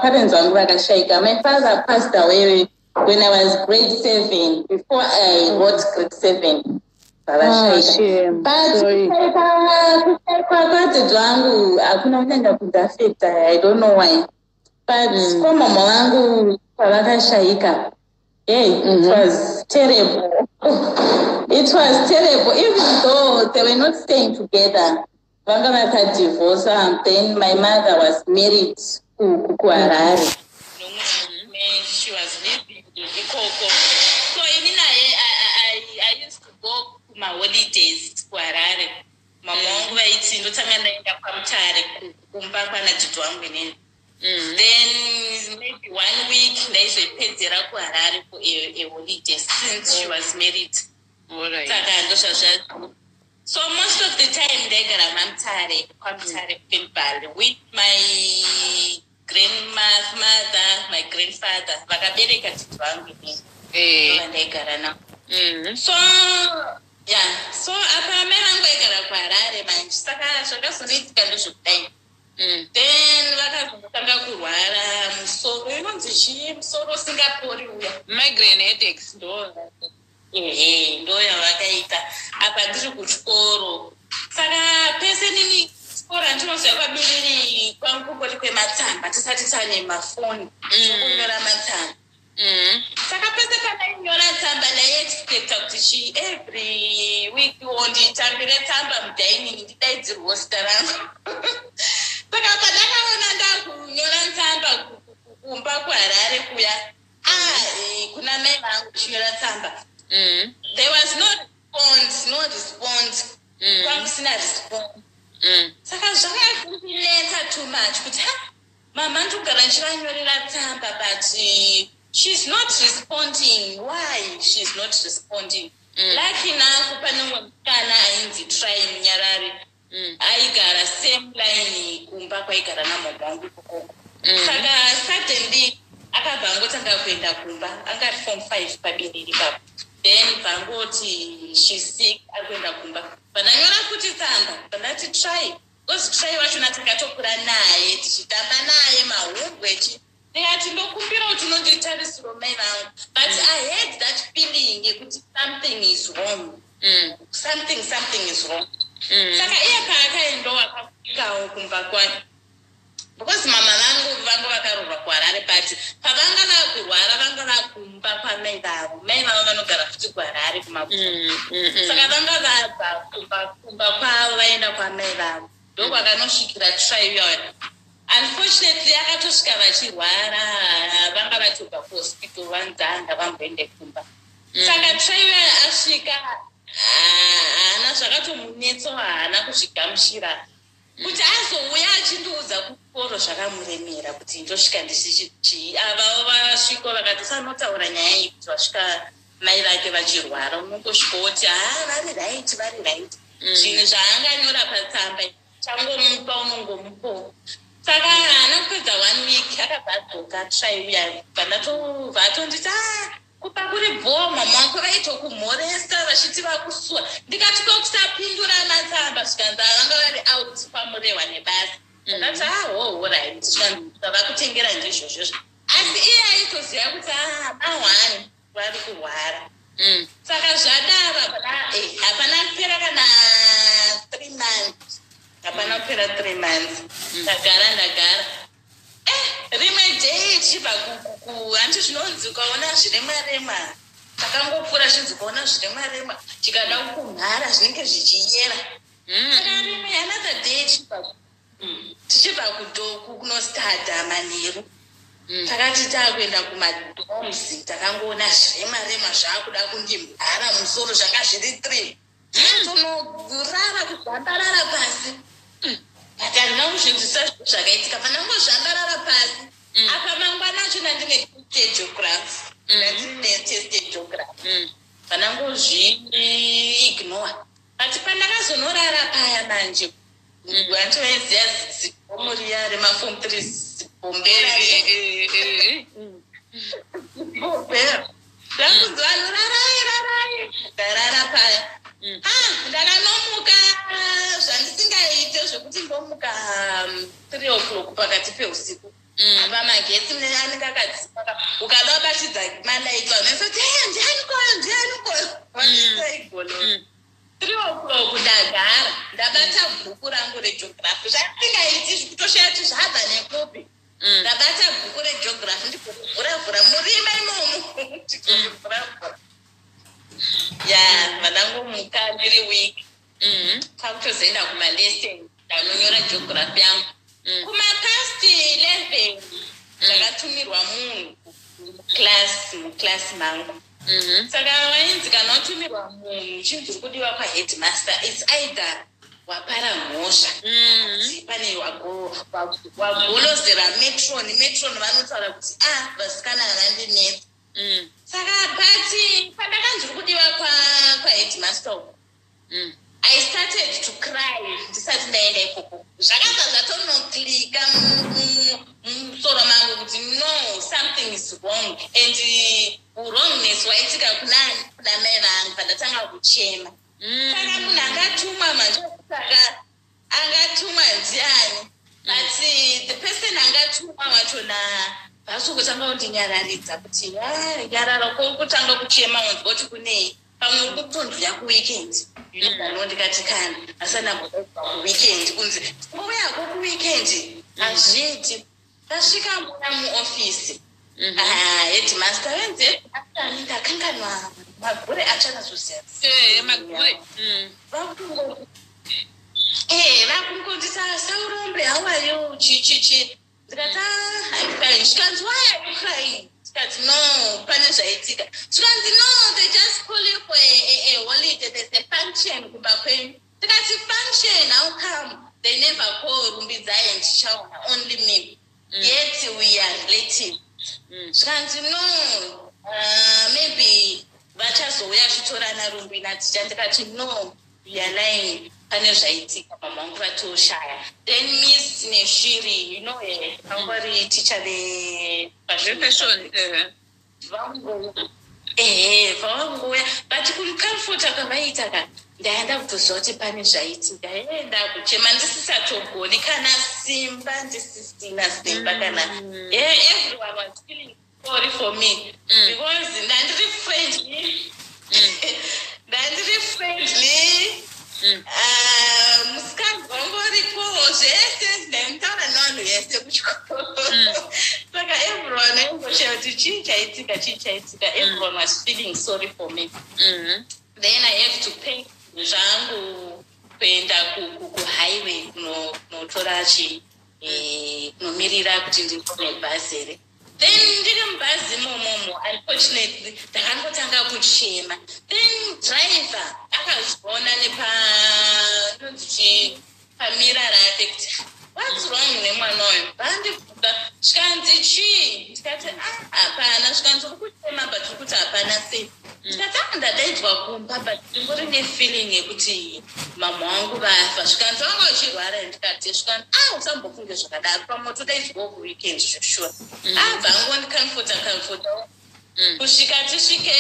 Maparents vangu vakashaika. My father passed away when I was grade 7, before I wrote grade 7 vavashaika. But kushaikwa kwadaddy vangu hakuna kunyanya kundiaffecta. I don't know why, but kwamama vangu pavakashaika, hey, it was terrible. It was terrible, even though they were not staying together. Vanga vakadivorca. Then my mother was married kuHarare. She was living ikoko. So ini naye, I used to go kumaholidays kuHarare. Mama wangu vaiti ndotanga ndaenda kwaMutare, kumba kwana dhidhi wangu inini. Then maybe one week ndaizoipedzera kuHarare for a holiday, since she was married. Saka ndozvazva. So most of the time ndaigara maMutare, kwaMutare, kuPenvale, with my grandmother, my grandfather vakabereka dhidhi vangu inini. Ndaigara navo. So yeah, so apa mai vangu vaigara kuHarare manje. Saka zvakazonoitika ndezvekudai. Then vakazotanga kurwara musoro, inonzi chii, musoro usingapori uya. Migraine headaches. Ndo, ehe, ndo yavakaita. Apa ndiri kuchikoro, saka pese nini chikoro handinoziva kwabiriri kwangu kungori kwematsamba, tisati tane mafoni, kunyora matsamba. Saka pese pandainyora tsamba, ndaiexpecta kuti chi every week wonditambire tsamba mudining, ndidaidzirwo zita rangu. Saka pandakaona ndakunyora tsamba kumba kuHarare kuya, kuna mai vangu chinyora tsamba, there was no response, no response. Kwakusina response. Saka zvakandinetsa too much kuti, ha, mama ndikugara ndichivanyorera tsamba, but she's not responding. Why she's not responding? Lucky enough, pane umwe musikana ainzi Try Munyarari. Aigara same line kumba kwaigara namama wangu ikokoko. Saka suddenly akabva angotanga kuenda kumba. Anga ari form 5 pabiriri papo. Then bvangoti she's sick, ari kuenda kumba. Vandanyora futi tsamba, vandati Try, because Try wachona takatokura naye, tichitamba naye mahumbwe chi. Ndikati ndokumbira kuti unonditarisiro mai vangu. But I had that feeling yekuti something is wrong. Something is wrong. Saka iye paakaendawo, akasvikawo kumba kwake, because mama vangu vanga vakarorwa kuHarare, but pavanga vakurwara vanga vakumba kwamai vavo. Mai vavo vanogara futi kuHarare, kuMabuku. Saka vanga vabva kumba kwavo vaenda kwamai vavo, ndokwakanosvikira Try uyayo. Unfortunately akatosvika vachirwara, vanga vatobva kuhospital, vanzanga vamboende kumba. Saka Try uyayo asvika, haana zvakatomunetso, haana kuzvigamuchira kuti azouya achindiudza kuchikoro. Zvakamuremera kuti ndosvika ndichichii. Avavo vasvika vakati sanotaura nyaya iyi kuti vasvika mai vake vachirwara. Unongosvika woti, ha, vari right, vari right. Zvinhu zvaanganyora patsamba changomupa, unongomupawo. Saka haana kupedza one week, akabva adzoka Try uya. Bva atonditi, a kupa kuri bho, mama wako vaitokumhoresa vachiti vakusuwa. Ndikati kokusapindura matsamba? Zvikanzi vanga vari out kwaMurehwa nebasa. Ndakati, aho, right. Zvikanzi vakutengera ndizvozvozvo. Asi iye aitoziva kuti a mahwani vari kurwara. Saka zvadaro, hapana kupera kana 3 months, hapana kupera 3 months. Ndagara, ndagara. Rimwe day tichibva, hanti zvinonzi ukaona zvirema rema, takangopfuura, zvinzi ukaona zvirema rema chikada kumhara zvinenge zvichiyera. Saka rimwe, another day, tichibva kunostadha manheru, takati taakuenda kumadorms, takangoona zvirema rema zvaakuda kundimhara musoro. Zvanga zviri three. Tonorara kuzvambarara pasi, but handina kuzvinzwisa zvakaitika. Pandangozvambarara pasi apa, mangwana acho ndandine test yegeography. Ndandine test yegeography. Pandangozviignore, but pandakazonorara paya manje, handivaiziva zigomo riya remaform 3, zigombera. Zigombera ndakunzi, vanhu rarai, rarai. Ndarara paya. Ah, ndakanomuka zvandisingaite, zvekuti ndomuka 3 o'clock pakati peusiku. Apa magetsi anenge akadzima. Ukada kubatidza malights, vanhu vaisoti, "He, ndiani koyo? Ndiani koyo?" Vanhu 3 o'clock ndagara ndabata bhuku rangu regeography, zvasingaiti kutoshaya kuti zvabva nekupi. Ndabata bhuku regeography, ndikuvhuravhura murima imomo, ndikuvhuravhura ya vandangomuka ndiri weak. Kwakutozoenda kumalesson, ndanonyora geography yangu. Kumapast 11 ndakatumirwa munhu muclass, muclass mangu. Saka wainzi kana watumirwa munhu chinzi uri kudiwa kwaheadmaster, it's either wapara mhosva, pane wagolozera matron. Matron vanotaura kuti, "A, vasikana havandinetsa." Saka but pandakanzi uri kudiwa kwaheadmaster uko, I started to cry ndisati ndaenda ikoko. Zvakabva zvatonoclicka mumusoro mangu kuti no, something is wrong, and wrongness waitika kunani? Kuna mai vangu. Pandatanga kuchema, saka munhu angatumwa manje, saka angatumwa ndiani? But the person angatumwa wachona vasokutanga kundinyararidza kuti, "Ah, nyarara, kutanga kuchema, unzwa kuti kunei? Pamwe uri kutonzwira kuweekend." No, ndikati kana asana mbodaidzwa kuweekend, kunzi uyako kuweekend hazviiti. Tasvika muna muofisi, ah, headmaster venzi, headmaster anenge akanganwa magure achanazoziva. Magure. Vakungondisa, "Saurombe, how are you?" Chichichi. Ndikati, "Ah, I'm fine." Zvikanzi, "Why are you crying?" Ndikati, "No, pane zvaitika." Zvikanzi, "No, they just call you for a holiday. There's a function kumba kwenyu." Ndikati, "Function? How come they never call Rumbidzai and Tichaona, only me? Yet we are relative." Zvikanzi, "No, maybe vachazouya achitorana Rumbi naticha." Ndikati, "No, you are lying. Pane zvaitika, mama vangu vatoshaya." Then Miss Neshiri, you know her, vangori ticha vefashion. Ehe, vavangouya, but kucomforta kwavaita ka, ndaenda kutoziva kuti pane zvaitika. E, ndakuchema ndisisatogoni kana simba, ndisisina simba kana. Everyone was feeling sorry for me because ndandiri friendly, ndandiri friendly. Ah, musikana wangoripo zvese, ndaimutaura nevanhu vese kuchikoro. Saka everyone aingoshaya kuti chii chaitika, chii chaitika. Everyone was feeling sorry for me. Then I have to pay zvangu kuenda kuhighway kunotora chi kunomirira kuti ndikone bhazi here. Then ndiri mubhazi imomomo, unfortunately ndakangotanga kuchema. Then driver akazviona nepa nonzi chi pamirror rake kuti what's wrong nemwana uyu. Vandibvunza, zvikanzi, "Chii?" Ndikati, "Ah, hapana." Zvikanzi, "Uri kuchema, but uri kuti hapana sei?" Ndikati, "Ah, ndadaidzwa kumba, but ndingori nefeeling yekuti mama wangu vafa." Zvikanzi, "Vanga uchirwara?" Ndikati, zvikanzi, "Ah, usambofunge zvakadaro, pamwe todaidzwawo kuweekend zvesure." Abva angondicomforta comforta kusvika tisvike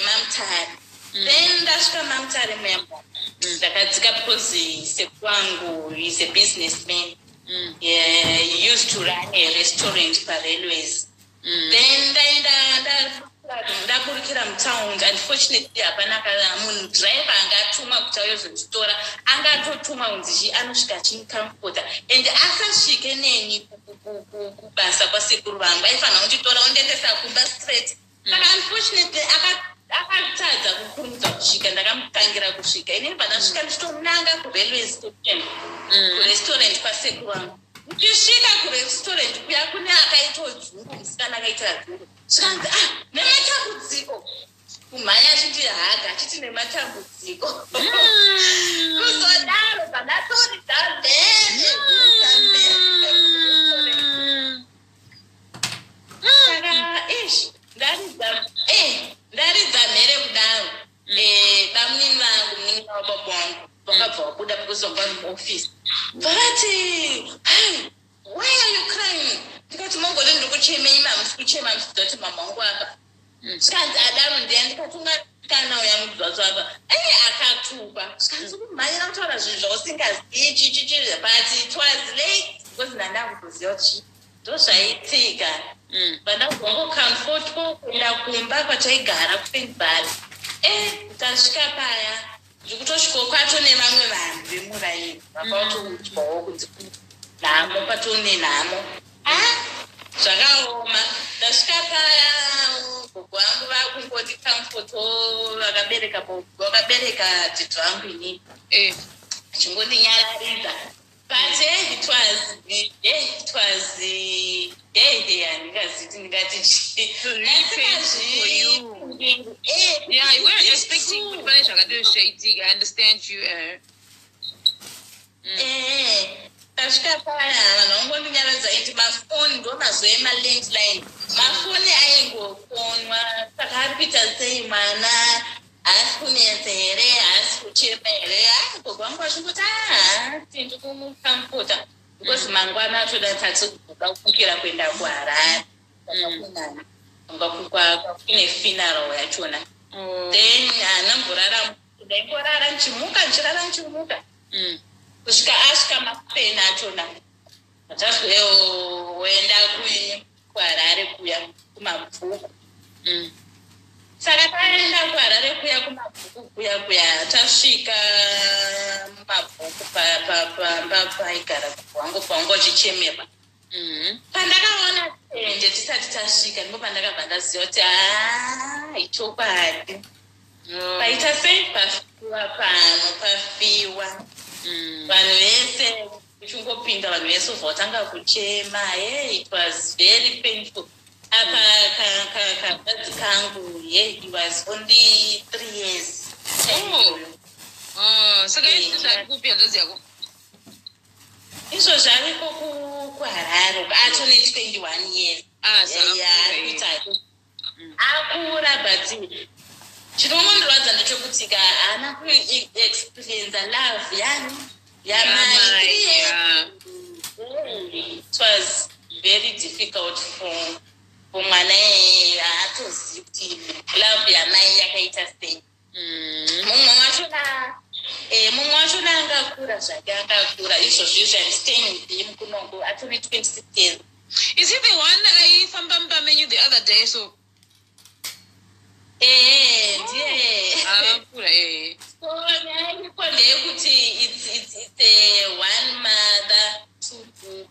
Mamutare. Then ndasvika Mamutare muyambo, ndakadzika because sekwangu is a businessman. Yeah, he used to run a restaurant parailways. Then ndaenda ndaburukira mutaundi. Unfortunately hapana kana munhu driver angatumwa kuti auye angatotumwa kunzi chi anosvika achindicomforta and asasvike neni kubasa kwasekuru vangu. Aifanira kunditora ondiendesa kumba straight. Saka unfortunately akatadza kukurumidza kusvika, ndakamutangira kusvika. Inini pandasvika ndichitonanga kurailway station, kurestaurant kwasekuru vangu. Ndichisvika kurestaurant kuya, kune akaitawo dzungu, musikana akaita dzungu. Zvikanzi, "Ah, nematambudziko," kumhanya achitihaga achiti, "Nematambudziko." Kuzodaro zvandatoridza mhere, kuridza mhere. Saka ish, ndaridza mhere kudaro, bamunini vangu, munin'ina wababa wangu, vakabva vabuda because vanga vari muofisi. Vakati, "Hai, why are you crying?" Ndikati, "Mongoti ndiri kuchemei? Mamusi kuchema muchiziva kuti mama wangu apa." Zvikanzi, "Adaro ndiya." Ndikati, "Ungasikana uya mubvutsa apa ei akatukwa." Zvikanzi, "Kumhanyira kutaura zvinhu zvausingazivi chichichi." But it was late because ndanda kutoziva kuti Ndozvaitika. Vandazongocomfortwa kuenda kumba kwataigara kuFernvale. Tasvika paya, ndikutosvikawo kwato nevamwe vanhu vemuraini vakatoudzwawo kunzi nhamo, patone nhamo. A, zvakaoma. Ndasvika paya, gogo vangu vakungoti comforto, vakabereka dzidzi vangu inini, chingondinyaradza. But it was it was hey, handingaziti ndingati chii. For you. Yeah, you weren't expecting kuti pane zvakadai zvichaitika. I understand you. Tasvika paya, vanhu vangondinyaradza, indi mafoni ndo mazuva emalandline, mafoni aingofonwa. Saka ari kuita sei mwana? Haasi kunetsa here? Haasi kuchema here? Gogo vangu vachingoti, "Haasi, ndikumucomforta," because mangwana atoda tatikuda kumukira kuenda kuHarare, kune funeral yachona. Then hanamborara, ndaingorara ndichimuka, ndichirara ndichimuka, kusvika asvika mapeni achona. Tazwoenda kuHarare kuya kuMabvuku. Saka taenda kuHarare kuya kuMabvuku kuya kuya, tasvika muMabvuku pamba paigara wangu, pawangu achichemerwa. Pandakaona tende tisati tasvika, ndipo pandakabva ndaziva kuti haa, ichokwadi. Paita sei, pafiwa pano, pafiwa. Vanhu vese uchingopinda, vanhu vese ubva watanga kuchema. Hey, it was very painful. Apa kakadzi kangu, ye, he was only 3 years. Oh. Oh, saka izvi zvari kupi, hanzvadzi yako? Izvo zvariko kuHarare, atone 21 years. Ah, saka Yeah, akura, akuita akura, but chinongondirwadza ndechekuti ka haana kuexperiensa love yani yamai. Yamai, 3 years. It was very difficult for mwana iyeye. Haatozivi kuti love yamai yakaita sei. Mumwe wachona angakura zvake, angakura izvozvo izvo. I'm staying with him kunongo, atone 26 years. Is he the one aifamba mumba menyu the other day so? Ee, ndiye. Akura, eh. So nyaya iripo ndeyekuti it's a one mother, two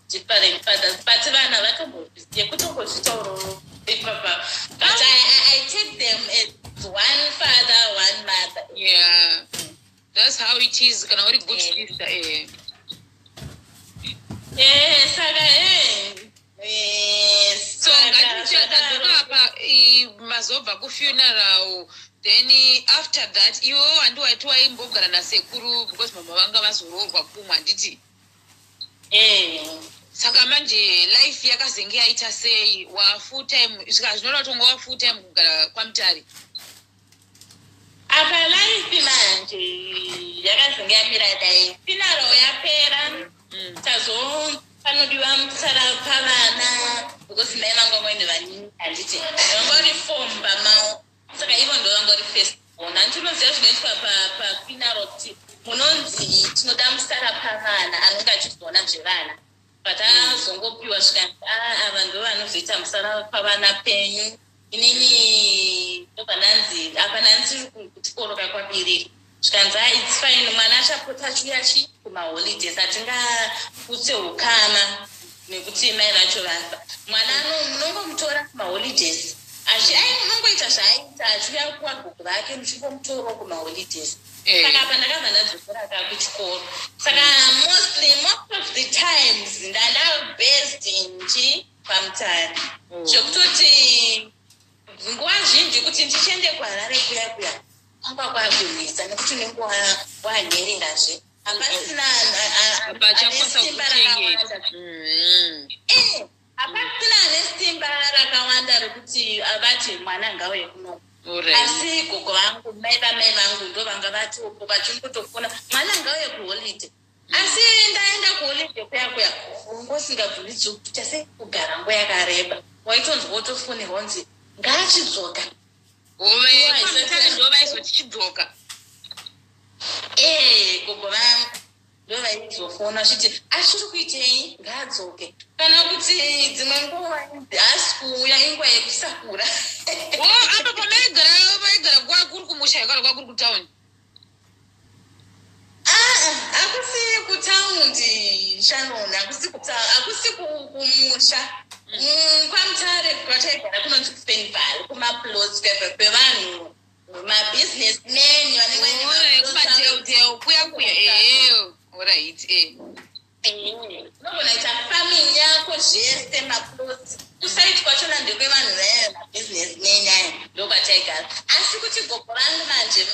different fathers, but vana vatombozvizive, kutombozvitaurawo ipapa, but I take them as one father, one mother. Yeah, that's how it is kana uri good sister, eh. Saka So saka ngatichi zvadaro. Tadzoka apa, mazobva kufuneral, then after that iwewo handi waiti waimbogara nasekuru because mama vanga vazoroorwa kumwe, handiti? Eh. Saka manje life yakazenge yaita sei? Wa full time, svika zvinoda kuti unga wa full time kugara kwaMutare? Apa life manje yakazenge yamira dai funeral yapera. Tazo panodiwa musara pavana because mai vanga vaine vanini, handiti? Vanga vari four mumba mavo, saka ivo ndo vanga vari first born. Handiti unoziva zvinoitwa pafuneral kuti munonzi tinoda musara pavana anonge achizoona zvevana, but azongopiwa zvikanzi, "Ah, ava ndo vanozoita musara pavana penyu." Inini ndobva ndanzi, apa ndanzi kuchikoro kakwabiriri, zvikanzi, "Ah, it's fine, mwana achapota achiuya chi kumaholidays, hatingaputse ukama nekuti mai vacho vafa. Mwana munongomutora kumaholidays achi ai munongoita zvaaita, achiuya kuvagogo vake, muchingomutorawo kumaholidays." Saka apa ndakabva ndadzokera ka kuchikoro. Saka most of the times ndanda based inchi paMutare, zvekutoti nguva zhinji kuti ndichiende kuHarare kuya kuya kwanga kwakunetsa nekuti unenge wanhererazve, hapasina ane Hapachakwanisa simba kuchengeta. rakawanda. Hapasina ane simba rakawanda rekuti vati mwana ngauye kuno. Asi gogo vangu, mai vamai vangu, ndo vanga vatopo vachingotofona, mwana ngauye kuholiday. Asi ndaenda kuholiday kuya kuya, ungosingabvumidzwi kuita sei, kugara nguva yakareba. Waitonzwa wotofonерwa kunzi ngaachidzoka. KwaMutare ndo vaizoti chidzoka. Ee, gogo vangu. Ndo vaizofona vachiti achiri kuitei, ngaadzoke, kana kuti dzimwe nguva haasi kuuya, inguva yekusakura. O, apa pamaigara, vaigara kwakuri kumusha kana kwakuri kutauni? Ah, hakusi kutaundi, Sharon, hakusi hakusi kumusha. KwaMutare kwataigara kunonzi kuFenvale, kumaplots kwevanhu mabusinessmen vanenge vaine maplots. Kumadeudeu kuya kuya, ehe, alright, e. Unogona kuita farming yako zvese, maplots kusite kwachona ndekwevanhu vaya mabusinessmen aya, ndokwataigara. Asi kuti gogo vangu manje,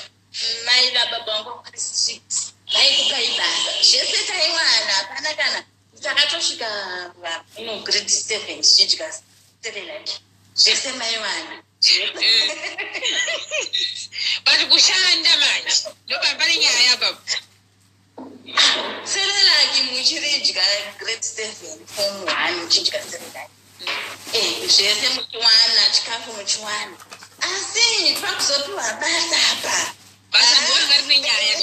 mai vababa vangu, vari strict, vaikupai basa, zvese taiwana, hapana kana takatosvika ino grade 7 tichidya Cerelac, zvese maiwana. But kushanda manje ndopa pane nyaya apapo. Cerelac muchiridya grade 7, form 1, muchidya Cerelac, zvese muchiwana, chikafu muchiwana, asi pakuzopiwa basa apa. Basa ndoranga rine nyaya,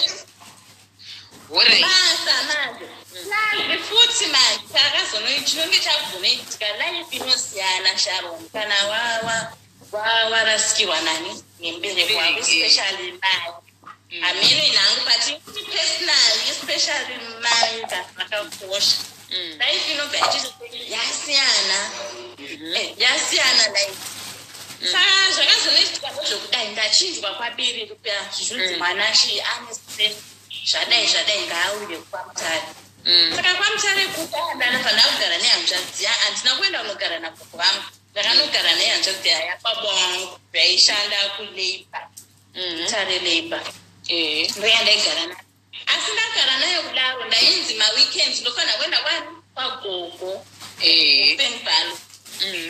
alright. Basa manje manje futi manje takazono chinonge chakuzonoitika, life inosiyana, Sharon, kana warasikirwa nani, nemubereki wako. Mubereki. Especially mai hameno nhangu, but personally, especially mai vakakosha. Life inobva yachiti yasiyana. Yasiyana life. Saka zvakazonoitika ndezvekudai, ndachinjwa kwabiri kuya zvinzi mwana chi ane stress, zvadai zvadai, ngaauye kwaMutare. Saka kwaMutare kuda ndanofanira kugara nehanzvadzi. Handina kuenda kunogara nagogo vangu, ndakanogara nehanzvadzi yababa vangu yaishanda kulabour, Mutare Labour. Ndoyandaigara nayo, asi ndagara nayo kudaro, ndainzi maweekends ndofanira kuenda kwani, kwagogo kuFenvale.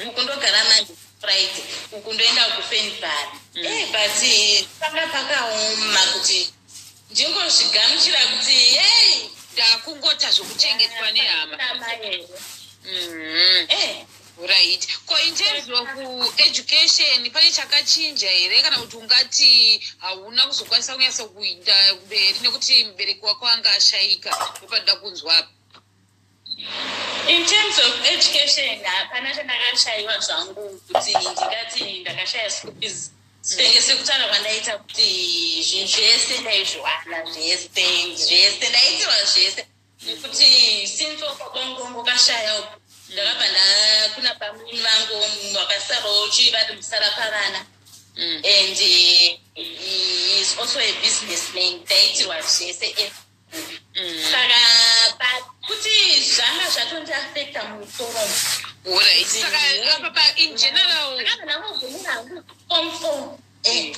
Uku ndogara manje Friday, uku ndoenda kuFenvale. But panga pakaoma kuti ndingozvigamuchira kuti hey. Ndakungota zvokuchengetwa nehama. Right, ko in terms of education pane chakachinja here, kana kuti ungati hauna kuzokwanisa kunyatsa kuinda mberi nekuti mubereki wako anga ashayika? Ndopanoda kunzwa apa. In terms of education hapana chandakashayiwa zvangu kuti ndingati ndakashaya school fees, senge sekutaura kwandaita kuti zvinhu zvese ndaizviwana, zvese zvese ndaitirwa zvese, nekuti since wakabongongo kashaya uku, ndakabva ndakuna bamunini vangu vakasarawo chivari musara pavana, and he is also a businessman, ndaitirwa zvese. Saka kuti zvanga zvatondiafecta musoro. Alright, saka apa pa in general Ndakabva ndangogumira hangu form 4.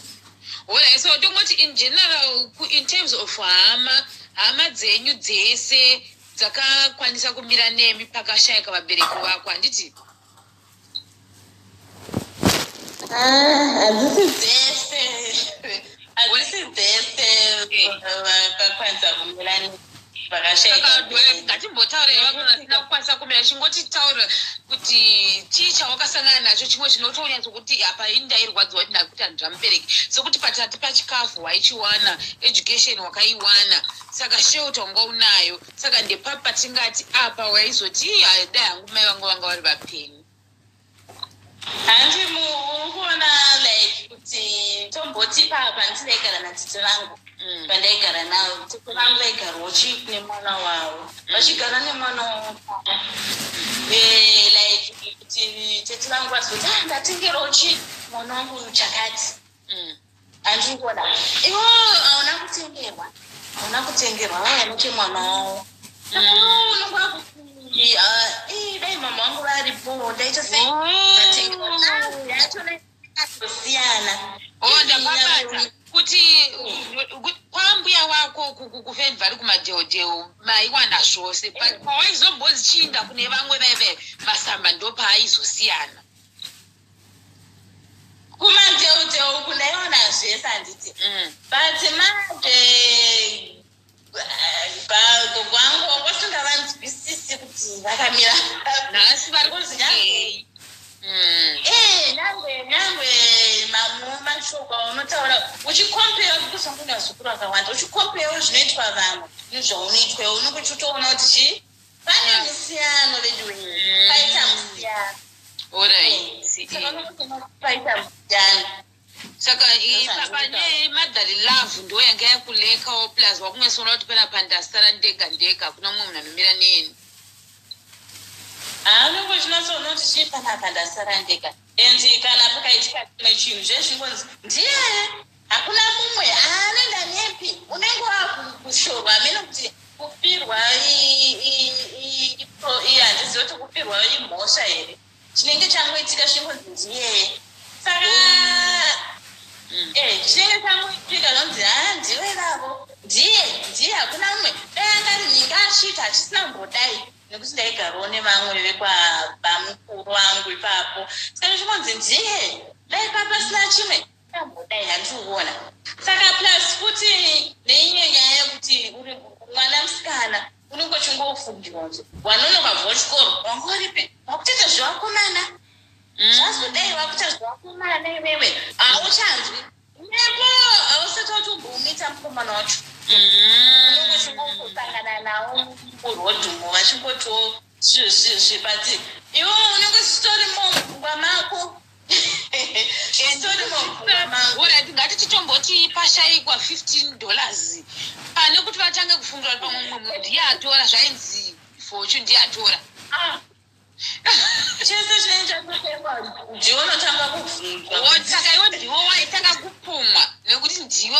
Alright, so tongoti in general, in terms of hama, hama dzenyu dzese dzakakwanisa kumira nemi pakashayika vabereki vako, handiti? Hadzisi dzese, hadzisi dzese vakakwanisa kumira vakashayika. Saka ngatimbotaurei vamwe vasina kukwanisa kumira. Chingotitaura kuti chii chawakasangana nacho chimwe chinotonyatsa kuti apa ini ndairwadziwa kuti ndakuti handira mubereki, sekuti patati pachikafu waichiwana, education wakaiwana, saka shelter wanga unayo, saka ndepapi patingati apa waizoti, "Ii, dai hangu mai vangu vanga vari vapenyu"? Handi uri kuona like kuti tomboti papa ndindaigara natete vangu. Pandaigara navo, tete vangu vaigarawo chi nemwana wavo, vachigara nemwana wavo. Like kuti tete vangu vazoti, "Ah, ndatengerawo chi mwana wangu chakati." Handiri kuona iwo hauna kutengerwa, hauna kutengerwa, vauya nechemwana wavo. Saka iwo unongoa kuti, "Ah, dai mama vangu varipo, ndaita sei, ndatengerwa." Yacho yakatosiyana. Oh, ndapabata kuti kwambuya wako kuFenvale kumadheodheo maiwana zvose, but pawaizombozi kune vamwe vaive masamba ndopaaizosiyana. Kumadheodheo uku ndaiona zvese, handiti? But manje gogo vangu wangosingavanzwisisi kuti vakamira. Nhasi vari kuzii? Nyangwe mamwe mashoko aunotaura uchicompare, kuzongona zukuru akawanda, uchicomparewo zvinoitwa vamwe. Nezvaunoitwa, unenge uchitoona kuti chii, pane musiyano veduwe, paita musiyano. Saka unongoona kuti paita musiyano. Saka pane motherly love ndo yanga yakulekawo, plus wakunyasoona kuti panapa ndasara ndega ndega, hakuna mumwe munhu anomira neni. Haunenge uchinatsoona kuti chii, panapa ndasara ndega, and kana pakaitika chimwe chinhu, zvezvingonzi ndiyeye, hakuna mumwe, anoenda nepi? Unenge wakushorwa amene kuti kufirwa, handizivi kuti kufirwa imhosva here. Chinenge changoitika chingonzi ndiyeye, saka chinenge changoitika zvonzi, ha, ndiwe vavo, ndiye, ndiye, hakuna mumwe. Dai anga ari nyinga asvika, hachisina kumbodai, nekuti ndaigarawo nevamwe vekwabamukuru vangu ipapo. Saka zvingonzi ndiye, dai papasina chimwe ambodai, handiri. Saka plus futi neimwe nyaya yekuti uri mwana musikana, unenge uchingofungirwa kuti wanonoka bva kuchikoro, wanga uripi, wakutoita zvevakomana, zvazodai, wakuita zvevakomana, iwewe hauchanzwi nepo hausati watombomita mukomana wacho. Unenge uchingosangana nawo murodhumo, vachingotiwo zvibati, iwe unenge uchitorimo mupfungwa mako, uchitorimo mupfungwa mangu. Alright, ngati titomboti pashayikwa $15, pane kuti vatange kufungira kuti pamwe mumwe munhu ndiye atora, zvainzi Fortune ndiye atora. Ah. Chese chinenge chatotengwa, ndiwe unotanga kubvunzwa. Saka iwe ndiwe waitanga kupumwa nekuti ndiwe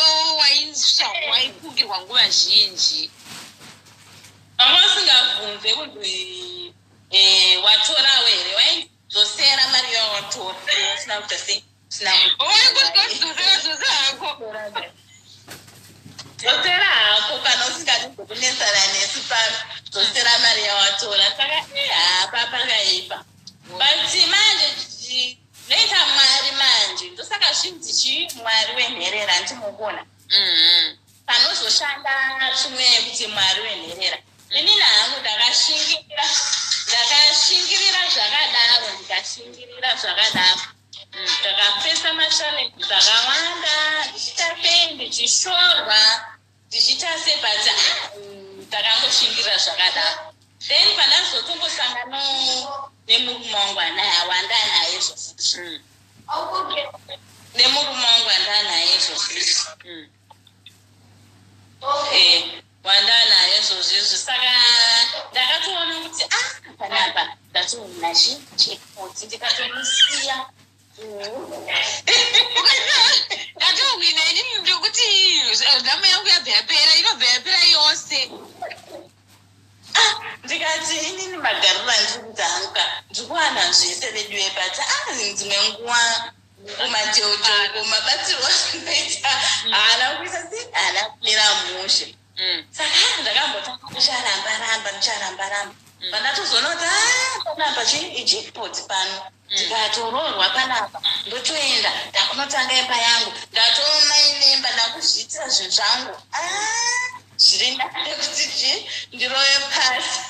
waifungirwa nguva zhinji. Vanga usingabvunze kunzi watorawo here, waidzosera mari yawatora usina kuita sei, usina. Waingodzosera dzosera hako. Dzosera hako kana usingadi zokunetsana nesu pano, dzosera mari yawatora. Saka hapa pakaipa, but manje zvinoita Mwari manje, ndosaka zvinzi chii, Mwari wenherera, ndimukona panozoshanda chimwe kuti Mwari wenherera. Inini hangu ndakashingirira, ndakashingirira zvakadaro, ndikashingirira zvakadaro. Ndakapesa machallenges akawanda, ndichiita sei, ndichishorwa, ndichiita sei, but ndakangoshingirira zvakadaro. Then pandazotongosangana nemurume wangu anaye, wandanaye izvozvizvi, nemurume wangu wandanaye izvozvizvi, wandanaye izvozvizvi, saka ndakatoona kuti, ah, panapa ndatoona chepoti, ndikatomusiya. Ndatohwina inini, ndokuti nhamo yangu yabva yapera, inobva yapera yose. Ah, ndikati inini magariro andiri kuita hangu, ndikuwana zvese veduwe, but ah, dzimwe nguva kumajeujeuko mabatsirwo anoita haana kuita sei, haana kumira mushe. Saka ndakambotanga ndicharamba ramba, ndicharamba ramba, pandatozoona kuti a panapa chi ijackpot pano, ndikatoroorwa panapa, ndotoenda, ndakunotanga imba yangu, ndatoomainemba, ndakuzviitira zvinhu zvangu. Zviri nane kuti chi ndirove pasi.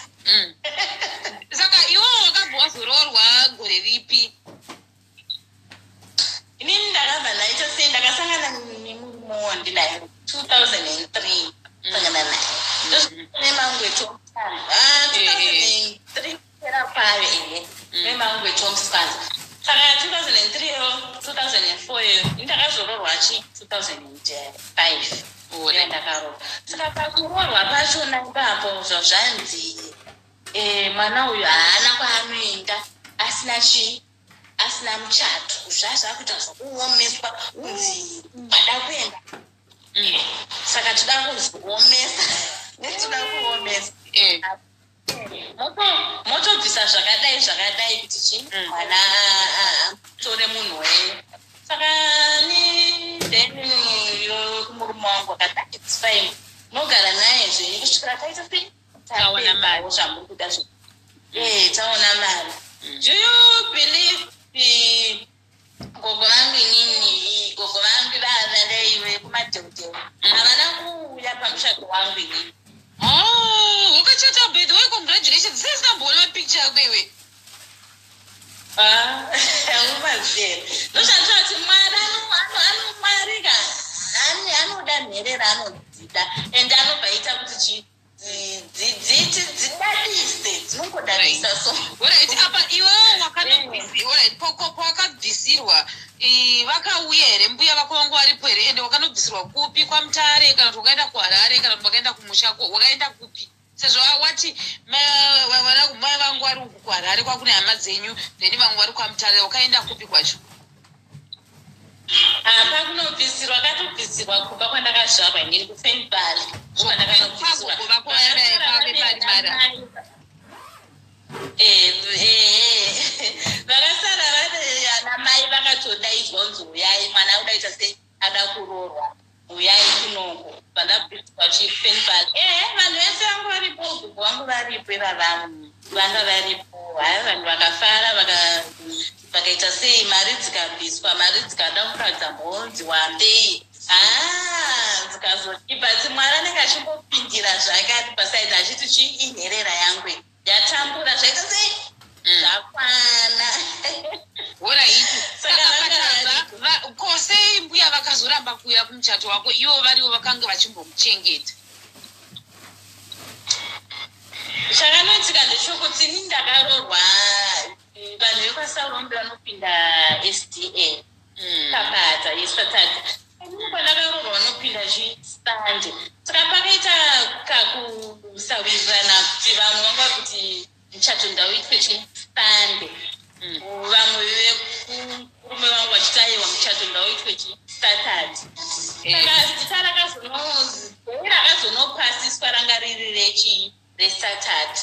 Saka iwo wakabva wazoroorwa gore ripi? Inini ndakabva ndaita sei, ndakasangana nemurume wandinaye 2003, sangana naye nemangweto 2003 kupera kwayo, ehe, nemangweto omusikana. Saka 2003 yo, 2004 yo, indakazoroorwa chi 2005 ndakaroorwa. Saka pakuroorwa pachona ipapo, zvazvanzi mwana uyu haana kwaanoenda asina chii, asina muchato. Zvazvakuita zvokuomeswa kunzi wada kuenda, saka toda kuzoomesa, toda kuomesa. Motobvisa zvakadai zvakadai kuti chi mwana atore munhu wenyu. Saka ni then murume wangu akati, "It's fine, nogara naye zvenyu kusvikira taita sei, Taona mari." Tapedzawo zvamuri kuda taona mari. Do you believe gogo vangu inini, gogo vangu vavadaiwe kumadheudheu, havana kuuya pamuchato wangu inini? Oh, wakachata? By the way, congratulations. Sesina mapicture yako iwe. Umaziva, ndozvandinoti Mwari anomwarika, anoda nherera. nherera anodzida, and anobva aita kuti chi dziti dzidadise, dzinongodadisa so. Alright, apa iwewo wakanobvisi, alright, pawakabvisirwa, vakauya here? Mbuya vako vangu varipo here? Ende wakanobvisirwa kupi? KwaMutare, kana kuti wakaenda kuHarare, kana kuti wakaenda kumusha? Wakaenda kupi, sezvo wati mai vangu vari uku kuHarare, kwakune hama dzenyu, then vamwe vari kwaMutare? Wakaenda kupi kwacho? Apa kunobvisirwa, katobvisirwa kumba kwandakazvarwa inini, kuFenbal. Kwagogo vako vave pari mara? Vakasara vari ana mai, vakatodaidzwa kunzi, "Uyai, mwana akudaita sei, ada kuroorwa, uyai kunoko." Vandabvisirwa chiFenbal. Ehe, vanhu vese vangu varipo, gogo vangu varipo, ivavamwe vanga varipo. Haya, vanhu vakafara, vakaita sei, mari dzikabviswa, mari dzikada kuratidza mhonzi wambei, ha, dzikazoti. But Mwari anenge achimbopindira zvake ari pasaidi, achiti chi inherera yangu iyi, yatambura, zvaita sei, zvakwana. Alright. Saka Saka vanga patabva ko sei mbuya vakazoramba kuuya kumuchato wako, ivo varivo vakanga vachimbomuchengeta? Chakanoitika ndechekuti ini ndakaroorwa, vanhu vekwaSaurombe vanopinda SDA kabata yeSaturday. Ini kwandakaroorwa vanopinda chiSunday. Saka pakaita kakusawirirana kuti vamwe vanga vari kuti muchato ndauitwe chiSunday, vamwe vekurume vangu vachiti, "Aiwa, muchato ndauitwe chiSaturday." Saka zita rakazonopasiswa ranga riri rechi reSaturday.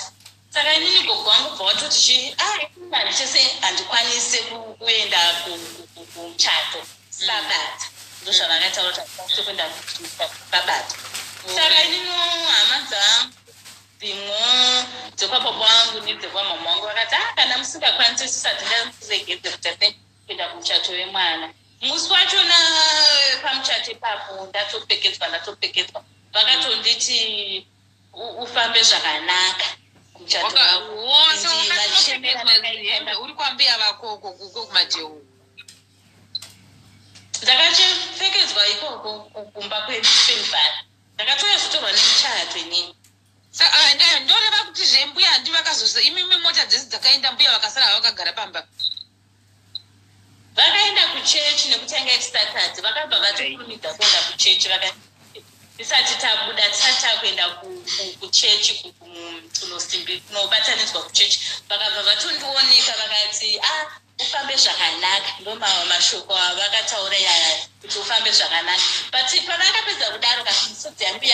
Saka inini gogo wangu bva watoti chi, ah, handichese, handikwanise kuenda kumuchato Sabata. Ndozvavakataura kuti handikwanise kuenda kumuchato Sabata. Saka inini hama dzangu dzimwe dzekwababa wangu nedzekwamama wangu vakati, "Ah, kana musingakwanisi, isusu hatingaregedze kuti ase kuenda kumuchato wemwana." Musi wachona pamuchato ipapo ndatopfekedzwa, ndatopfekedzwa, vakatonditi, "Ufambe zvakanaka kumuchato wako." Wose Ndi vachemera. wakatopfekedzwa Ndakaita hembe uri kwambuya vako uko kuko kumadheu? Ndakachipfekedzwa ikoko kumba kwedu Fenbal. Ndakatouya zvotorwa nemuchato inini. Ndoreva kuti zvembuya handi vakazosa imimi, mota dzese dzakaenda, mbuya vakasara vakagara pamba? Vakaenda kuchechi nekuti yanga ichisatadzi. Vakabva vatokurumidza kuenda kuchechi. Vakati tisati tabuda, tisati takuenda kuchechi kunobatanidzwa kuchechi, vakabva vatondioneka, vakati, "A, ufambe zvakanaka." Ndo mashoko avakataura yaya, kuti ufambe zvakanaka. But pavakapedza kudaro, misodzi yangu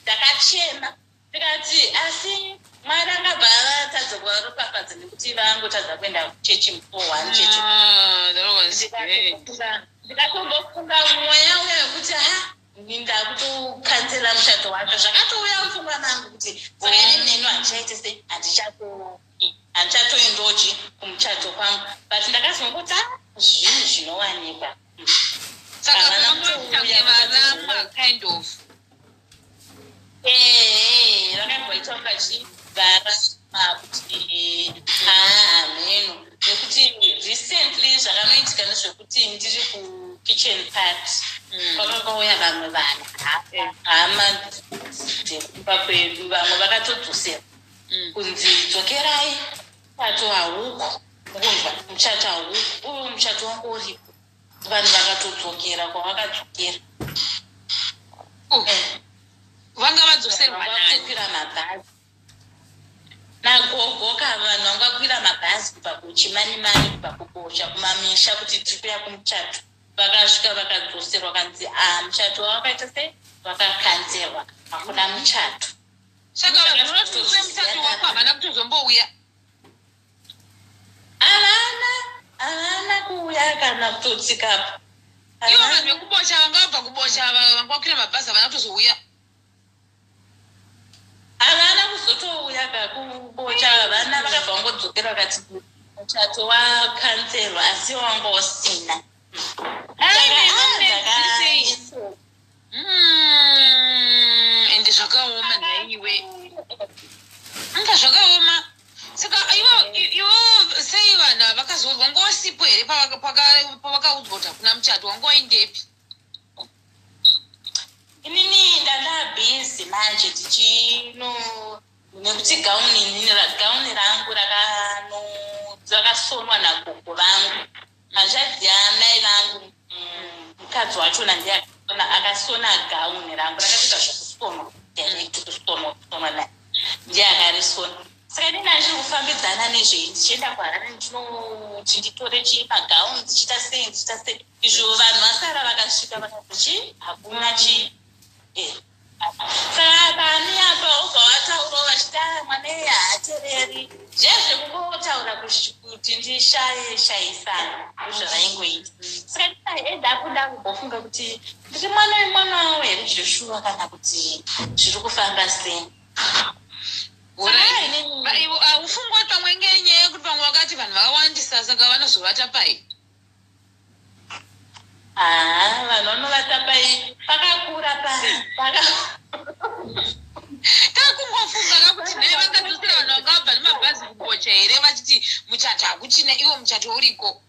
ndakachema, ndikati, asi Mwari angabva avatadza kuvaropafadza nekuti vangotadza kuenda kuchechi mufour one chete? Ah, that was great. Ndikatombofunga mweya uya wekuti, ha, ndakutokanzela muchato wacho. Zvakatouya mupfungwa mangu kuti saka ini neno handichaite sei, handichatoendochi kumuchato kwangu. But ndakazongoti, a, zvinhu zvinowanikwa. Saka Havana vangoita kutouya. varamwa kind of. Ehe, vakamboita vachivhara kuti haa, hameno. Nekuti recently zvakanoitika ndezvekuti ndiri kukitchen party, kwakakauya vamwe vanhu, hama dzekumba kwedu, vamwe vakatodzosera kunzi, "Dzokerai, muchato hauko." Mukunzwa, muchato hauko uyu, muchato wangu uripo. Vanhu vakatodzokera kwavakadzokera. Oh, vanga vadzoserwa nani? Vakwira mabhazi nagogo ka, vanhu vanga vakwira mabhazi kubva kuChimanimani, kubva kuBosha, kumamisha, kuti tikuya kumuchato. Vakasvika vakadzoserwa, kanzi, "A, muchato wawakaita sei, wakakanzerwa, hakuna muchato." Saka vanhu vanoti muchato wako havana kutozombouya? Havana, havana kuuya kana kutotsikapo. Ivo vanhu vekuBosha vanga vabva kuBosha, vanga vakwira mabhazi, havana kutozouya? Havana kuzotouya kakuBocha, havana. Vakabva vangodzokera, vakati muchato wakanzerwa, asi wanga usina. Ai, sei? Ende zvakaoma nhaiwe, anga zvakaoma. Saka ivo sei vanhu ava vakazoudzwa? Wanga wasipo here pavakaudzwa kuti hakuna muchato? Wanga waindepi? Inini ndanda busy manje tichino nekuti gauni inini gauni rangu rakasonwa nagogo vangu, hanzvadzi yamai vangu. Mukadzi wachona ndiye akasona gauni rangu, rakatoita zvekusonwa direct, kusonwa, kusonwa naye, ndiye akarisona. Saka inini handiri kufambidzana nezvei, ndichienda kuHarare ndinoti nditore chii, magauni, ndichiita sei, ndichiita sei. Izvo vanhu vasara vakasvika vakati chii, hakuna chii. Saka pani apa ubva wataurawo vachiti, "Ah, mwana iye haatereri." Zvezvekungotaura kuti ndishaye shayisana, ndozvavaingoita. Saka ndinaenda apo ndakumbofunga kuti ndiri mwana wemwana wavo here zveshuwa, kana kuti zviri kufamba sei. Haufungwa pamwe ngenyaya yekuti pamwe vakati vanhu vakawandisa, saka vanozovata pai? Haa, vanhu vanovata pai? Pakakura paka. Takungofunga kakuti nhai, vakadzosera vanhu vanga vabva nemabhazi kubocha here, vachiti muchato hakuchina, iwo muchato uriko?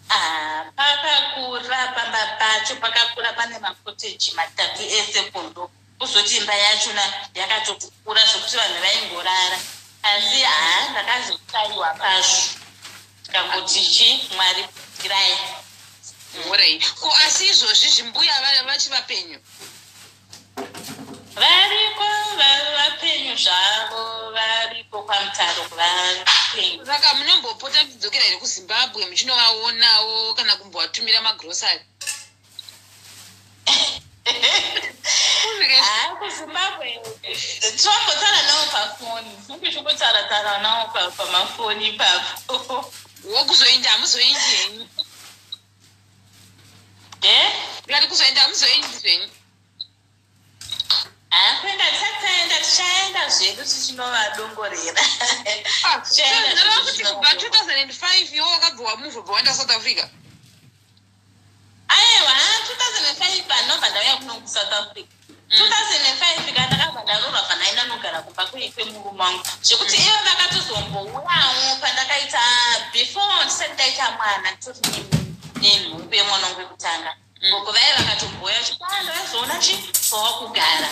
Ah, pakakura pamba pacho, pakakura, pane makoteji matatu ese kundo, kuzoti imba yachona yakatokura zvokuti vanhu vaingorara. Asi haa, ndakazosaiwa pazvo, tikangoti chi, Mwari pirai. Alright, ko asi izvozvi zvimbuya vachi vapenyu? Variko, vapenyu zvavo, variko kwaMutaro, vapenyu. Saka munombopota muchidzokera here kuZimbabwe muchinovaonawo, kana kumbovatumira magrosari? Haa, kuZimbabwe tinombotaura navo pafoni, tinenge tichimbotaura taura navo pamafoni ipapo. Wokuzoinda hamuzoindi henyu? E? Ndikati kuzoenda hamuzoindi zvenyu? Haa, kuenda tisati taenda, tichaenda zvedu tichinovadongorera. Tichaenda. Zvinoreva Zvedu kuti kubva tichinovadongorera. 2005 iwo wakabva wamuvha, bva waenda South Africa? Aiwa, 2005 panobva ndauya kuno kuSouth Africa. 2005 ka ndakabva ndaroorwa, pandaenda nogara kumba kwemurume wangu, zvekuti ivo vakatozombouyawo pandakaita, before ndisati ndaita mwana, nditori nenhumbu yemwana wangu wekutanga. Gogo vaiva vakatombouya vachiti, "Ah, ndavazoona chi pawakugara."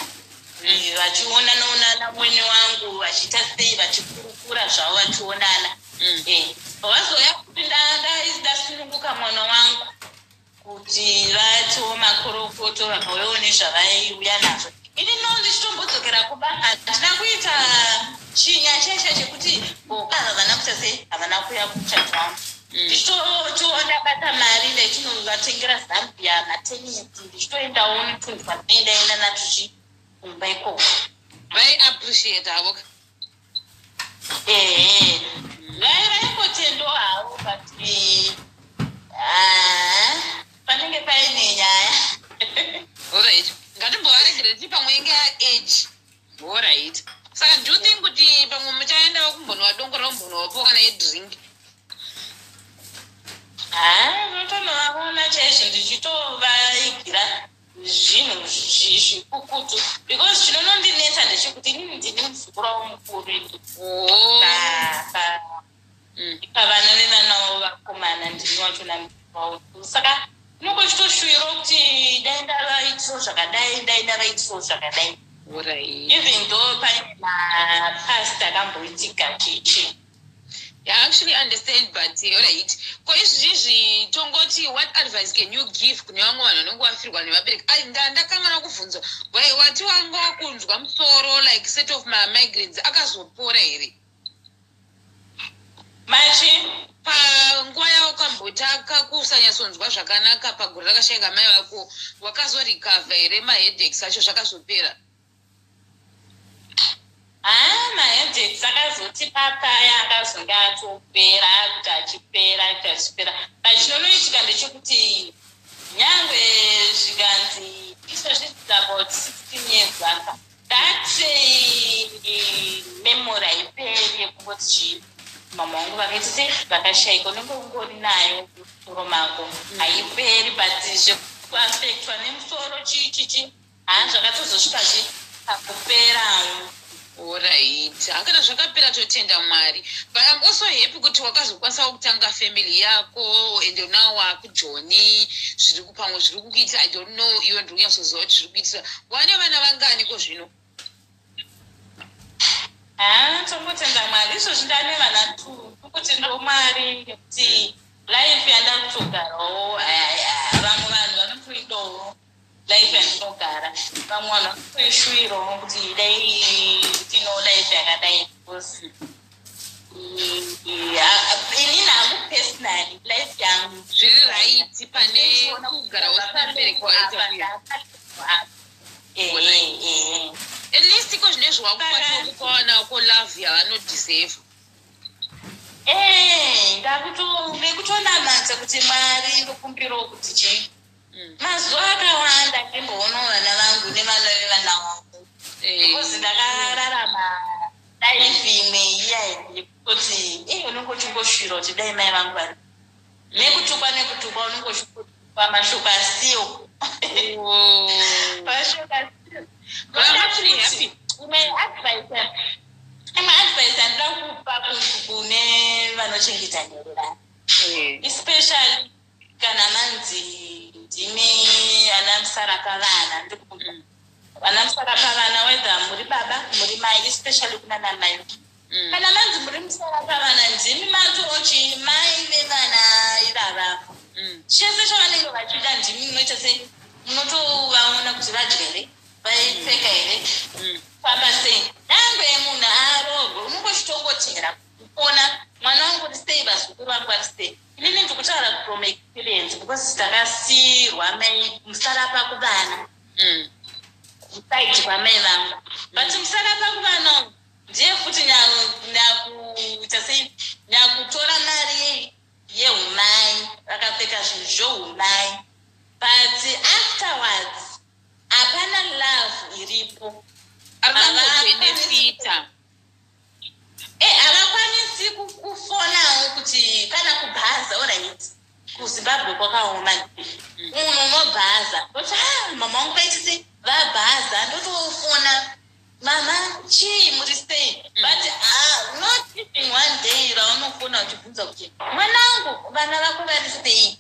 Vachiona namwene wangu, vachiita sei, vachikurukura zvavo, vachionana. Vazouya kuti ndasununguka mwana wangu, kuti vatiwo makorokoto, vakauyawo nezvavaiuya nazvo. Ini no ndichitombodzokera kuba, handina kuita chinya chaicha chekuti gogo havana kuita sei, havana kuuya kumuchato wangu. Ndichitotiwo ndabata mari, ndaitinovatengera zambia, matenisi, ndichitoendawo netunhu twandinendaenda nacho chi kumba ikoko. Vaiappreciate havo ka? Ehe, vaingotendawo havo, but ah, panenge paine nyaya. Alright, ngatimbovaregere ti pamwe inge age. Alright, saka do you think kuti pamwe muchaendawo kumbonovadongorera, kumbonovapo kana yedrink? Haa, unotonovaona chaizvo, ndichitovaigira zvinhu zvikukutu, because chinonondinetsa ndechekuti inini ndini muzukuru wavo mukuru ini. Pavana vevanawo vakomana, ndini wachona mukuru wavo. Saka unongochitoshuvirawo kuti dai ndavaitirawo zvakadai, dai ndavaitirawo zvakadai, even though paine mapast akamboitika chichi. Yeah, I actually understand, but alright. Ko izvizvi tongoti, what advice can you give kune vamwe vanhu vanenge vafirwa nevabereki? Ai, ndakanganwa kubvunza. Wai wati wanga wakunzwa musoro like set of mamigraines, akazopora here? Machi? Panguva yawakambotaka kusanyatsonzwa zvakanaka pagore rakashayika mai vako, wakazorecover here maheadaches acho, zvakazopera? Haa, maheadaches akazoti papaya akazonge atopera, kuti achipera, kuti achipera. But chinonoitika ndechekuti nyangwe zvikanzi izvozvi it's about 16 years afa, that memory haiperi yekungoti chii, mama vangu vakaita sei, vakashayika, unenge ungori nayo musoro mako, haiperi. But zvekuaffectwa nemusoro, chii chichi, haa, zvakatozosvika chi pakuperawo. Alright, hakana zvakapera, totenda Mwari. But I'm also happy kuti wakazokwanisawo kutanga family yako and now wakuJoni. Zviri pamwe zviri kukuitira, I don't know, iwe ndiri kunyatsoziva kuti zviri kuitira. Wane vana vangani ko zvino? Ha, tombotenda Mwari. Izvozvi ndane vana two. Kuti ndo Mwari, nekuti life yandakutogarawo, vamwe vanhu vanotoidawo life yandinogara. Vamwe vanhu vanotoishuwirawo kuti dai tino life yakadai, because inini hangu personally life yangu Zviri right pane kugara usina mubereki waita kuya. At least iko zvinezvi wakukwanisa kupawana ko love yavanodeserve. Nekutonamata kuti Mwari, ndokumbirawo kuti chii, mazuva akawanda ndimboona vana vangu nevana vevana vangu, because ndakararama life imwe iya yekutoti unenge uchingoshuvira kuti dai mai vangu vari. Nekutukwa, nekutukwa, unenge uchingotukwa mashoko asiwo, mashoko asiwo. But I'm actually happy. Imwe advice yandida kupa kune vanochengeta nherera, especially kana manzi ndimi ana musara pavana, ndikuda vana musara pavana, whether muri baba, muri mai, especially kunana mai, kana manzi muri musara pavana, ndimi matochi mai vevana ivava. Chese chavanenge vachida, ndimi munoita sei, munotovaona kuti vadya here, vaipfeka here, famba sei. Dangwe munhu aroorwe, unongochitongotera kupona, mwana wangu uri sei, vazukuru vangu vari sei. Inini ndikutaura from experience, because takasiyirwa mai musarapa kuvana kuside kwamai vangu. But musarapa kuvana ndiye futi nyakuita sei, nyakutora mari yeumai, vakapfeka zvinhu zvoumai, but afterwards hapana love iripo. Ari kungobhenefita. Havakwanisi kufonawo kuti kana kubhaza. Alright, kuZimbabwe kwakaoma. Munhu unobhaza, ndoti, "Ah, mama vangu vaiti sei, vabhaza." Ndotofona, "Mama, chii, muri sei?" But not even one day raunofona uchibvunza kuti, "Mwanangu, vana vako vari sei?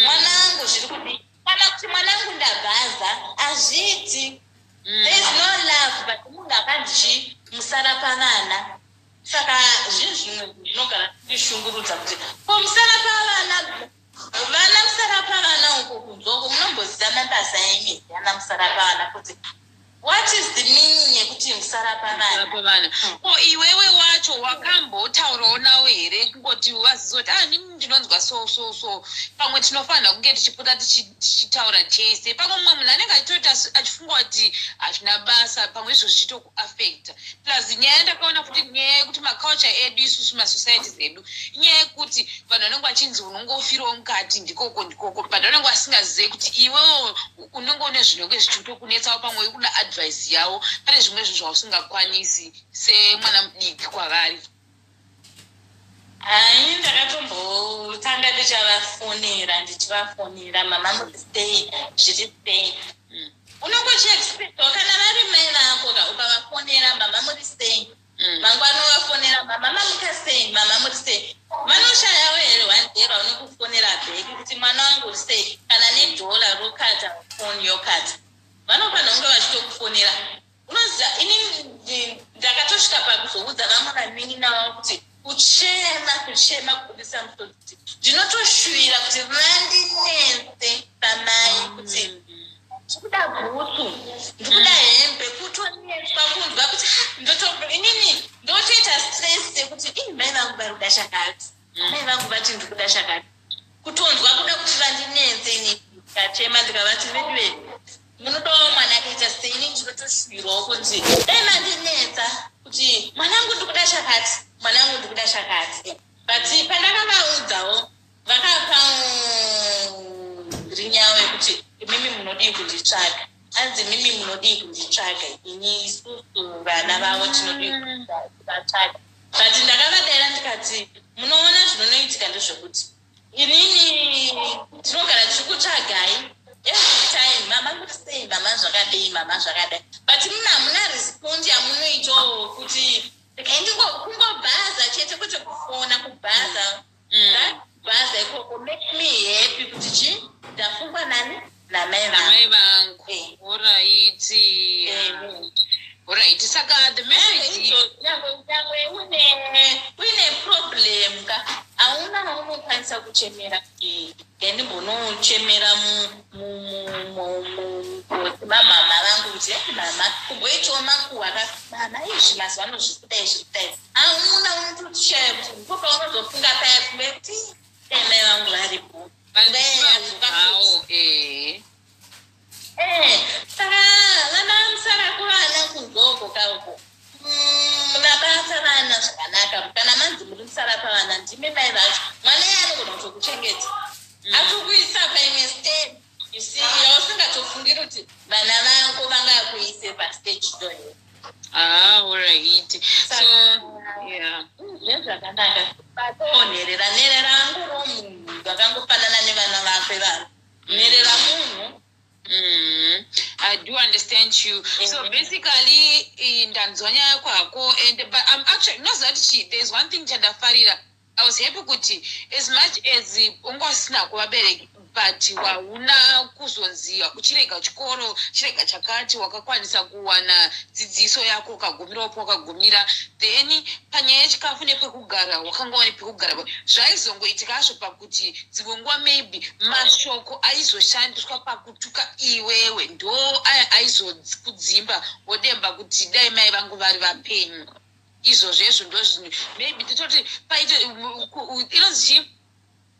Mwanangu, zviri kudii?" Kana kuti, "Mwanangu, ndabhaza." Hazviiti. There is no love, but munhu akanzi chii, musara pavana. Saka zvinhu zvimwe zvinogara zvindishungurudza kuti ko musara pavana, vana musara pavana uko kunzoko, munomboziva mabasa enyu ana musara pavana, kuti what is the meaning yekuti musara pavana? Pavana. Ko iwewe wacho wakambotaurawo nawo here, kungoti vaziva kuti, "Ah, nini ndinonzwa so so so, pamwe tinofanira kunge tichipota tichitaura tese"? Pamwe mumwe munhu anenge achitoita achifunga kuti hazvina basa, pamwe izvo zvichitokuafecta. Plus nyaya ndakaona futi, nyaya yekuti maculture edu isusu, masocieties edu, inyaya yekuti vanhu vanenge vachinzi unongofirawo mukati, ndikoko ndikoko, but vanenge vasingazivi kuti iwewo unenge une zvinenge zvichitokunetsawo. Pamwe kuda advice yavo, pane zvimwe zvinhu zvausingakwanisi semwana mudiki kwavari. Hai, ndakatombotanga ndichavafonera, ndichivafonera, "Mama, muri sei, zviri sei?" Unongochiexpectawo kana vari mai vako ka, ukavafonera, "Mama, muri sei?" Mangwana uvafonera, "Mama, mamuka sei? Mama, muri sei?" Vanoshayawo here one day vaunokufonera back kuti, "Mwana wangu, uri sei?" Kana nedhola rokata, foni yokata, vanofanira kunge vachitokufonera. Unoziva, ini ndakatosvika pakuzoudza vamwe vanin'ina vavo kuti kuchema, kuchema, kubudisa musodzi, kuti ndinotoshuvira kuti vandinetse pamai kuti ndikuda bhutsu, ndikuda hembe, kutonetswa kunzwa kuti, "Ah, inini ndotoita stress yekuti ii, mai vangu vari kuda chakati, mai vangu vati ndikuda chakati," kutonzwa kuda kuti vandinetse. Ini ndikachema, ndikavati, "Veduve, munodawo mwana akaita sei? Ini ndinotoshuvirawo kunzi dai mandinetsa kuti, 'Mwanangu, ndikuda chakati, mwanangu, ndikuda chakati.'" But pandakavaudzawo, vakapa rinyawo yekuti, "Imimi munodii kunditsvaga?" Anzi, "Imimi munodii kunditsvaga? Ini isusu vana vavo tinodii kuvatsvaga?" But ndakavadaira ndikati, "Munoona, zvinonoitika ndezvekuti inini tinogara tichikutsvagai." Every time, "Mama, kuti sei? Mama, zvakadei? Mama, zvakadai?" But muna hamuna respond yamunoitawo kuti kungobhaza chete, kwete kufona, kubhaza. That bhaza ikoko make me happy kuti chi ndafungwa nani? Namai Namai vangu. Vangu. Eh. Alright. Alright, saka the message Nyangwe uine problem ka, hauna unokwanisa kuchemera kuti ndimbonochemera mamama vangu kuti, "Eh, mama," kumboitawo makuhwa ka, "Mama, izvi mazuva ano zviri kudai, zviri kudai." Hauna, unotoshaya kuti ndipo paunozofunga paya pfungwa yekuti dai mai vangu varipo. Hawo, eh. Eh, saka vana musara kuvana kunzoko kauko, vabata vana zvakanaka. Kana manzi muri musara pavana, ndime mai vacho, mwana iye anogona kutokuchengeta, atokuisa paimwe stage, you see, yausingatofungiri kuti vana vako vangakuise pastage iyoyo. Ah, alright, so yeah. Zvezvakanaka batonherera, nherera angoro munhu vakangofanana nevana vakwe, vanhu nherera munhu. I do understand you. So basically, ndanzwa nyaya yako hako, and but I'm actually not that she. There's one thing chandafarira. I was happy kuti as much as unga usina kuvabereki, but wauna kuzonzi uchirega chikoro, chirega chakati, wakakwanisa kuwana dzidziso yako, ukagumirawo pawakagumira. Then panyaya yechikafu nepekugara, wakanga wane pekugara. Zvaizongoitikazvo pakuti dzimwe nguva maybe mashoko aizoshandiswa pakutuka iwewe ndo aya aizokudzimba, wodemba kuti dai mai vangu vari vapenyu. Izvozvo ndo zvinhu maybe tototi paite inonzi chii,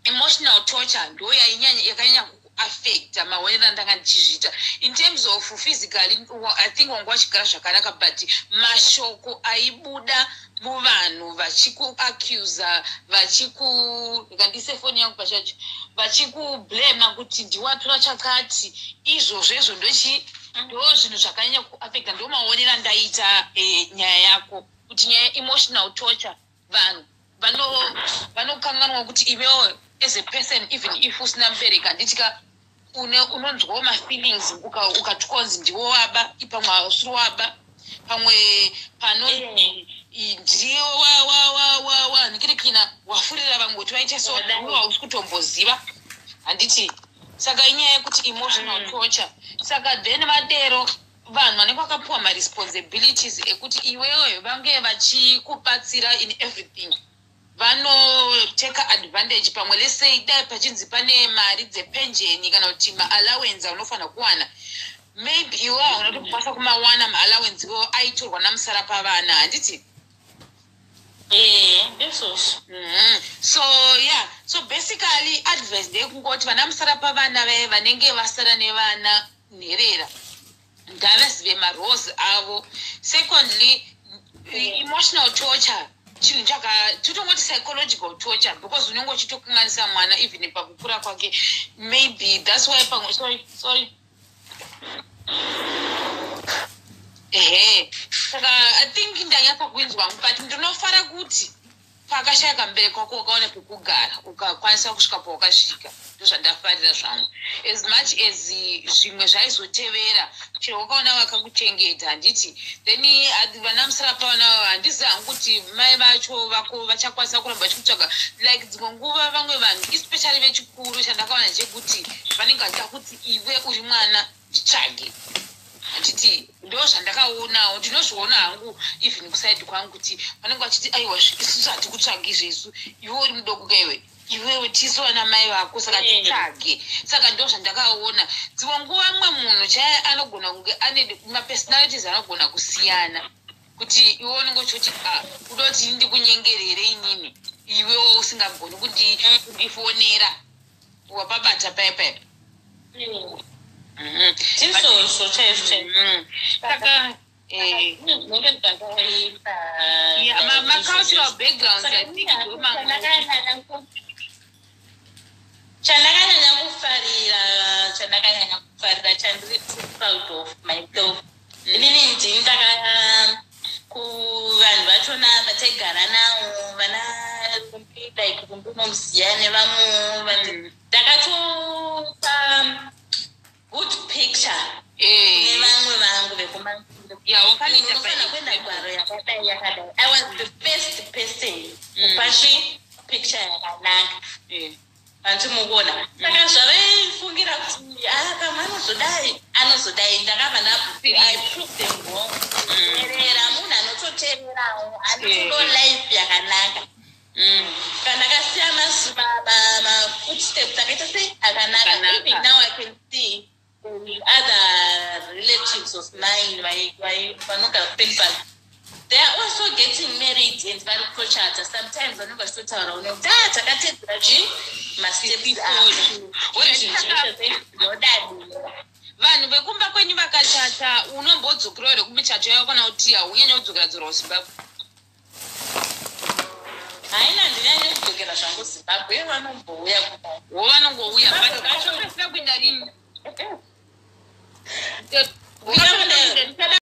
emotional torture, ndo yainyanya, yakanyanya kuaffecta maonero andanga ndichizviita. In terms of physically, I think wanga wachigara zvakanaka, but mashoko aibuda muvanhu vachikuaccusa, vachiku ndikandise foni yangu pachacho, vachikublama kuti ndiwatora chakati, izvozvo izvo ndochi ndo zvinhu zvakanyanya kuaffecta. Ndo maonero andaita nyaya yako, kuti nyaya emotional torture, vanhu vanokanganwa kuti iwewo as a person, even if usina mubereki, handitika unonzwawo mafeelings ukatwa kunzi ndiwo waba, pamwe hausiri waba, pamwe panonzi ndiwo wanikirikina, wafurira vamwe kuti vaite so, iwe hausi kutomboziva, handiti? Saka inyaya yekuti emotional torture. Saka then vadero vanhu vanenge vakapiwa maresponsibilities ekuti iwewe vange vachikubatsira in everything, vanoteka advantage. Pamwe lesei dai pachinzi pane mari dzepenjeni kana kuti maallowance aunofanira kuwana, maybe iwe hauna kutokwanisa kumawana maallowance iwo, aitorwa namusara pavana, handiti? Ee, ndizvozvo. So yeah, so basically advice ndeyekungoti vana musara pavana vaye vanenge vasara nevana nherera ngavazive maroles avo. Secondly, emotional torture chinhu chaka totongoti psychological torture, because unenge uchitokanganisa mwana even pakukura kwake. Maybe that's why pamwe, sorry, sorry, ehe. Saka I think ndanyatsa kuinzwa, but ndinofara kuti pakashaya mubereki wako wakaona pekugara, ukakwanisa kusvika pawakasvika. Ndozvandafarira zvangu. As much as zvimwe zvaizotevera, chero wakaona vakakuchengeta, handiti? Then vana musara pavana, handizi hangu kuti mai vacho vako vachakwanisa kuramba vachikutsvaga. Like dzimwe nguva vamwe vanhu, especially vechikuru, chandakaona ndechekuti vanenge vachida kuti iwe uri mwana nditsvage, handiti? Ndo zvandakaonawo, ndinozviona hangu even kuside kwangu kuti vanenge vachiti, "Aiwa, isusu hatikutsvagi zvesu, iwe uri mudoko kaiwe, iwewe tisu vana mai vako, saka titsvage." Saka ndo zvandakaona. Dzimwe nguva mumwe munhu chaiye anogona kunge ane mapersonalities anogona kusiyana, kuti iwe unenge uchiti, "Ah, uda kuti ndikunyengerere inini," iwewo usingagoni kundifonera wapabata paya paya. Ndizvozvo chaizvo chaizvo. Saka Zvinenge zvakaipa. Yeah, ma-cultural backgrounds, I think ndo mamwe. Chandakanyanya kufarira, chandiri too proud of myself, inini ndini ndaka kuvanhu vachona vataigara navo, vana Rumbi, like Rumbi unomuziya, nevamwe. Ndakatopa Yakadai, I was the first person kupa chi picture yakanaka. Handimukuona. Saka zvavaifungira kuti a pamwe anozodai, anozodai, ndakabva I prove them wrong. Terera, munhu anototeererawo anotodo life yakanaka. Kana ndakasiya mafootsteps akaita sei, akanaka. Akanaka. Even now I can see the other relatives of mine vanogara kuPenpark, they are also getting married and vari kutochata. Sometimes vanenge vachitotaura nekuti a takatedzera chi masteps ako. Zvinodadira. Vanhu vekumba kwenyu vakachata, unombodzokerawo here kumichato yavo, kana kuti haunyanya kudzokera dzora kuZimbabwe? Haina, ndinyanye kudzokera zvangu Zimbabwe, vanombouya kuno. Wo vanongouya. Zimbabwe kacho- Vakasira kuenda rini? Ndichada.